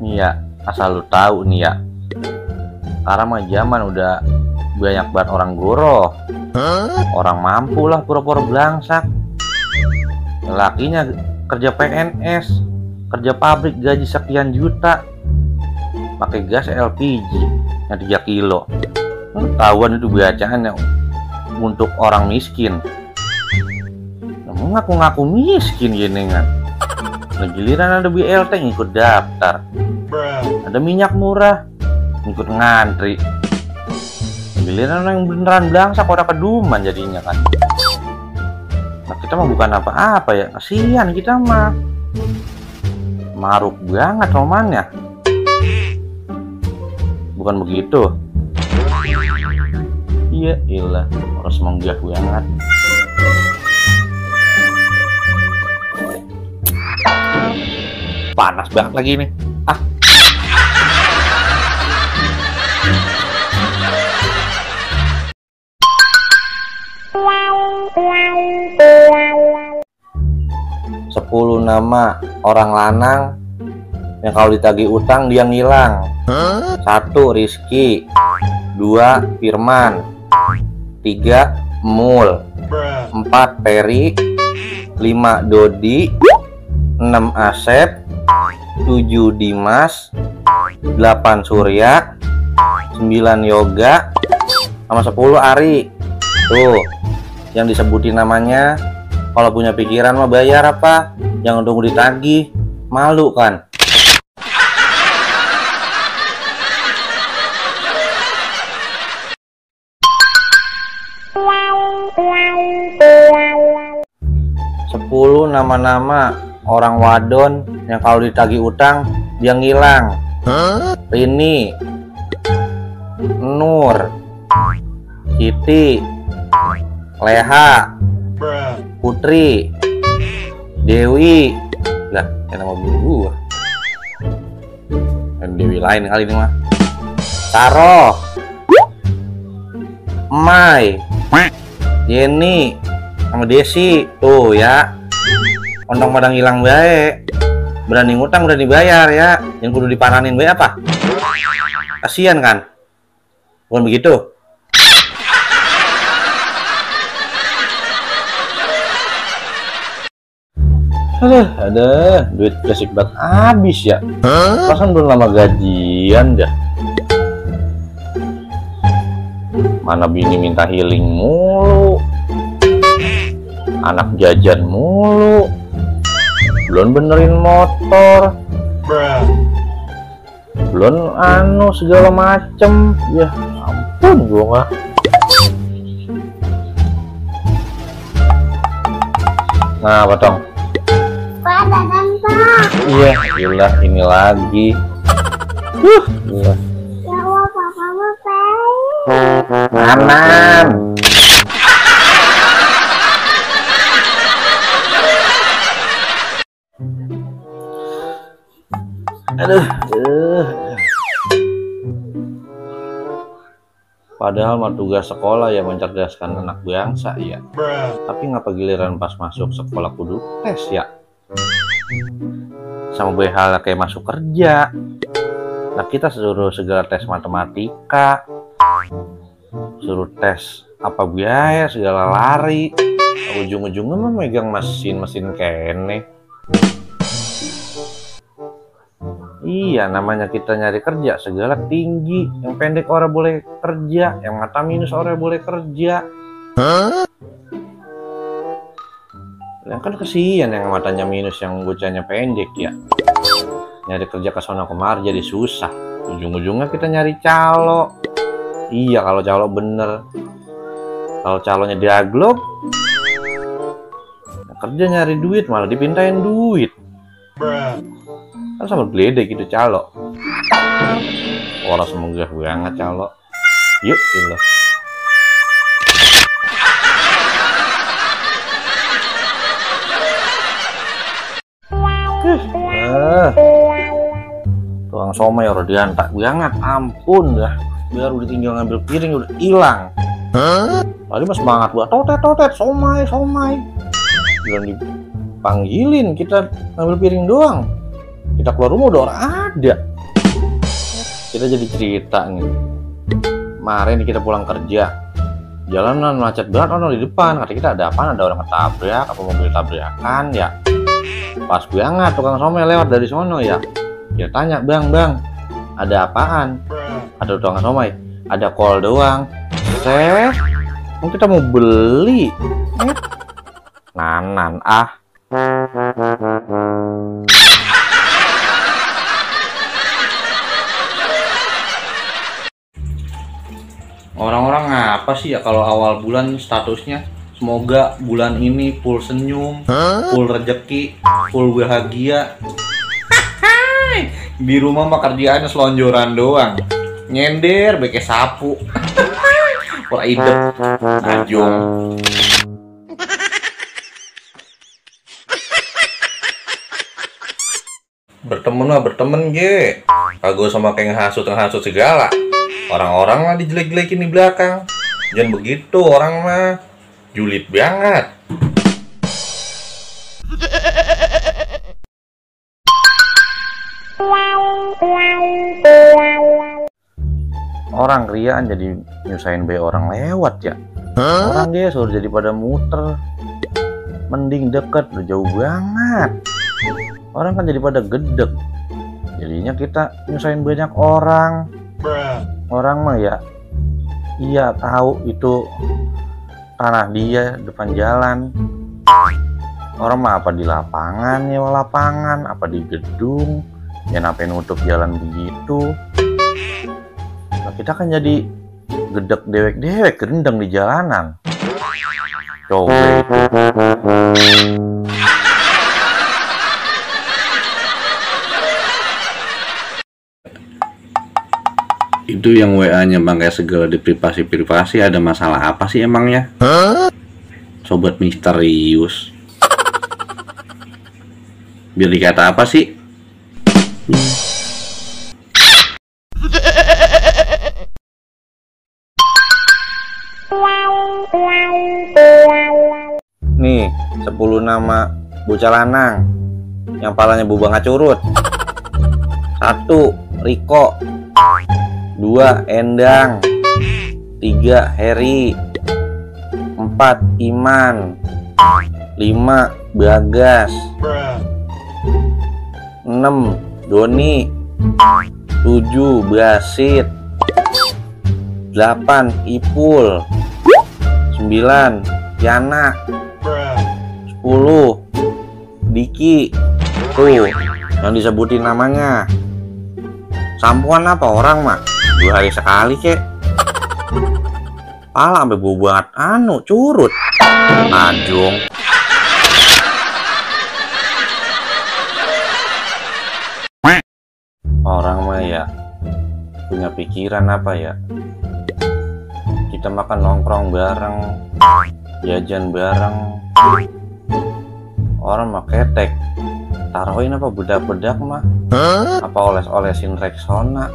Nih ya, asal lu tahu nih ya. Sekarang mah zaman udah banyak banget orang goroh. Orang mampu lah pura-pura belangsak. Lakinya kerja PNS, kerja pabrik gaji sekian juta, pakai gas LPG yang 3 kilo. Tahuan itu bacaannya untuk orang miskin. Ngaku-ngaku miskin gini kan. Nah, giliran ada BLT ngikut daftar, ada minyak murah ngikut ngantri. Giliran yang beneran belangsak pada keduman jadinya kan. Nah, kita mah bukan apa-apa ya, kasihan kita mah. Maruk banget romannya. Bukan begitu? Iya ilah, harus menggah banget. Panas banget lagi nih. Ah. Sepuluh nama orang lanang yang kalau ditagih utang dia ngilang. 1. Rizky, 2. Firman, 3. Mul, 4. Peri, 5. Dodi, 6. Asep, 7. Dimas, 8. Surya, 9. Yoga, sama 10. Ari. Tuh, yang disebutin namanya. Kalau punya pikiran mah bayar apa? Jangan tunggu ditagih. Malu kan? Sepuluh nama-nama orang wadon yang kalau ditagih utang dia ngilang. Rini, Nur, Siti, Leha, Putri, Dewi. Lah, yang nama bini gua. Dewi lain kali ini mah. Taro, Mai, Jenny, sama Desi. Tuh ya, ondong pada ngilang bae. Berani ngutang udah dibayar ya. Yang kudu dipananin bae apa? Kasian kan? Bukan begitu? Ada duit basic banget habis ya. Pasan belum lama gajian dah. Mana bini minta healing mulu, anak jajan mulu, belum benerin motor, belum segala macem. Ya ampun gua mah. Nah potong. Iya, gila ini lagi. Gila. Jawab papa mau baik. Aman. Aduh. Padahal mah tugas sekolah ya mencerdaskan anak bangsa ya. Tapi ngapa giliran pas masuk sekolah kudu tes ya? Sama hal kayak masuk kerja. Nah kita suruh segala tes matematika, suruh tes apa biaya segala lari. Ujung-ujungnya mah megang mesin kene. Iya namanya kita nyari kerja segala tinggi. Yang pendek orang boleh kerja, yang mata minus orang boleh kerja. Yang kan kesian yang matanya minus, yang bocahnya pendek ya. Nyari kerja ke sono kemari jadi susah. Ujung-ujungnya kita nyari calo. Iya kalau calo bener. Kalau calonya diaglok, kerja nyari duit malah dipintain duit. Kan sama geledek gitu calo. Orang semoga banget calo. Yuk ilah. Tuang somai udah diantak banget, ampun dah. Baru ditinggal ngambil piring udah hilang. Tadi mas semangat buat totet somai. Belum dipanggilin, kita ngambil piring doang. Kita keluar rumah udah orang ada. kita jadi cerita nih. Kemarin kita pulang kerja, jalanan macet banget, di depan. Kata kita ada apaan? Ada orang ketabrak, apa mobil tabrakan ya? Pas banget tukang somai lewat dari sono ya. Dia tanya, bang, ada apaan? Ada tukang somai, ada kol doang. Kita mau beli. Nanan ah. Orang-orang apa sih ya kalau awal bulan statusnya? Semoga bulan ini full senyum, full rezeki, full bahagia. Di rumah mah kerjaannya selonjoran doang, nyender beke sapu. Ora idep, najong. Berteman ge. Kagak sama kayak ngehasut segala. Orang-orang mah dijelek-jelekin di belakang. Jangan begitu, orang mah julid banget. Orang riaan jadi nyusahin be orang lewat ya. Orang dia suruh jadi pada muter. Mending deket, udah jauh banget. Orang kan jadi pada gedek. Jadinya kita nyusahin banyak orang. Orang mah ya iya tahu itu tanah dia depan jalan. Orang mah apa di lapangan ya lapangan, apa di gedung ya sampai nutup jalan begitu. Nah, kita kan jadi gedek dewek gerendeng di jalanan. Coba itu yang WA-nya bang kayak segala di privasi ada masalah apa sih emangnya? Sobat misterius. Biar dikata apa sih? Nih 10 nama bocah lanang yang palanya bubang curut. 1 Riko, 2 Endang, 3 Heri, 4 Iman, 5 Bagas, 6 Doni, 7 Basit, 8 Ipul, 9 Yana, 10 Diki. Tuh yang disebutin namanya. Sampuan apa orang mah 2 hari sekali kek. Pala sampai bau banget curut. Najong. Orang mah ya punya pikiran apa ya? Kita makan nongkrong bareng, jajan bareng. Orang mah ketek. Taruhin apa bedak-bedak mah? Apa oles-olesin Rexona?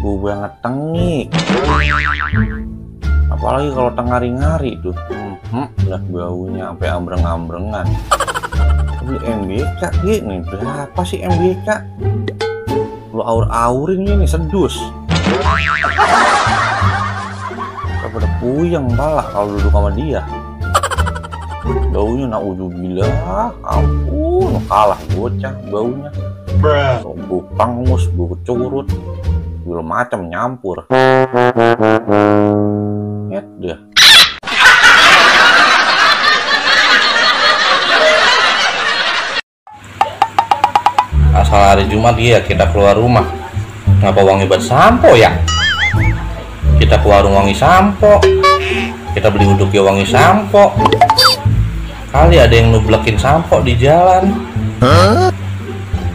Bau banget tengik. Apalagi kalau tengari-ngari tuh. Lah baunya sampai ambreng-ambrengan. Beli MBK gini, berapa sih MBK? Lu aur-aurin ini sedus. Pada puyeng pala kalau duduk sama dia. Baunya naudzubillah, ampun, kalah bocah baunya. Bau pangus, bau curut, segala macam nyampur. Lihat deh. Asal hari Jumat ya kita keluar rumah. Ngapa wangi buat sampo ya? Kita ke warung wangi sampo. Kita beli uduk ya wangi sampo. Kali ada yang nublekin sampo di jalan.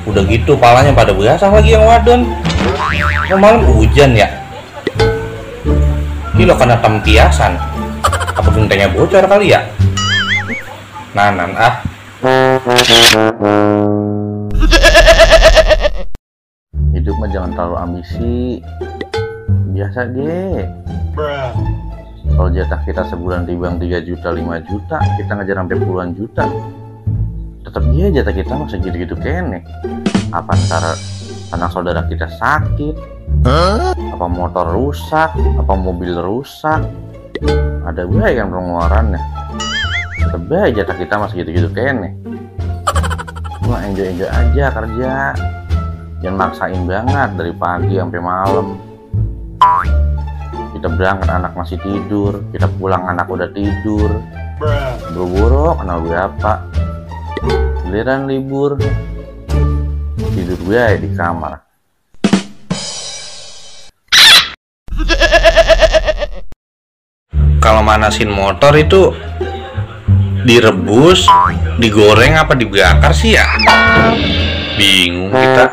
Udah gitu palanya pada basah lagi yang wadon. Malam hujan ya. Ini lo kena tempiasan. Apa gentengnya bocor kali ya? Nanan ah. Hidup mah jangan terlalu ambisi. Biasa deh. Kalau jatah kita sebulan dibang 3 juta 5 juta, kita ngejar sampai puluhan juta. Tetap dia jatah kita masih gitu-gitu kene. Apa ntar anak saudara kita sakit, apa motor rusak, apa mobil rusak, ada baik kan pengeluarannya. Tetep baik jatah kita masih gitu-gitu kene. Wah, enjoy aja kerja, jangan maksain banget dari pagi sampai malam. Kita berangkat anak masih tidur, kita pulang anak udah tidur. Buru-buru kenal berapa, giliran libur tidur gue di kamar. Kalau manasin motor itu direbus, digoreng apa dibakar sih ya? Bingung kita.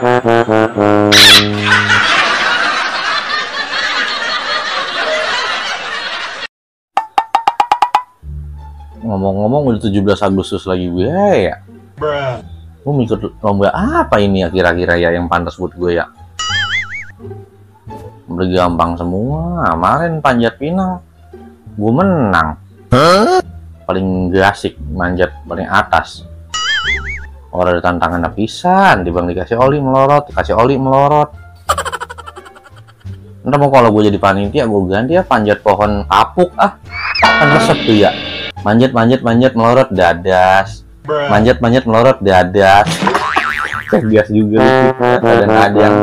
Ngomong-ngomong udah 17 Agustus lagi gue ya. Gue mikir lomba apa ini ya kira-kira ya yang pantas buat gue ya. Udah gampang semua. Kemarin panjat pinang gue menang. Paling gasik manjat paling atas. Orang ada tantangan pisan, dibang dikasih oli melorot, kasih oli melorot. Ntar mau kalau gue jadi panitia gue ganti ya panjat pohon kapuk ah. Kan resep tuh ya. Manjat melorot dadas. Manjat melorot dadas. Gas juga gitu. Kadang-kadang